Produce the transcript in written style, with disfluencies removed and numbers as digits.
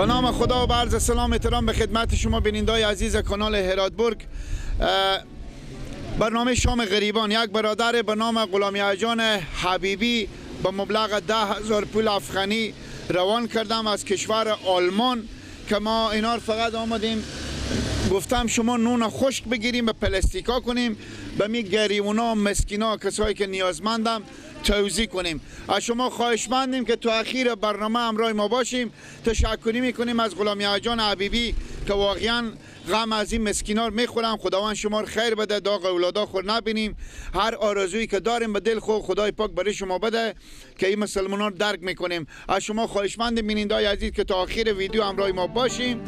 به نام خدا و عرض سلام احترام به خدمت شما بینندای عزیز کانال هراتبرگ. برنامه شام غریبان، یک برادر به نام غلامی جان حبیبی با مبلغ 10,000 پول افغانی روان کردم از کشور آلمان که ما اینا فقط آمدیم گفتم شما نون خشک بگیریم به پلاستیکا کنیم به می گریونا مسکینا کسایی که نیازمندم توزیع کنیم. از شما خواهشمندیم که تو اخیر برنامه همراه ما باشیم. تشکری میکنیم از غلامی جان حبیبی که واقعا غم از این مسکینا رو میخورم. خداوند شما رو خیر بده، داغ اولادا خور نبینیم. هر آرزویی که داریم به دل خود خدای پاک برای شما بده که این مسلمانان رو درک میکنیم. از شما خواهشمند بینندای عزیز که تا آخر ویدیو همراه ما باشیم.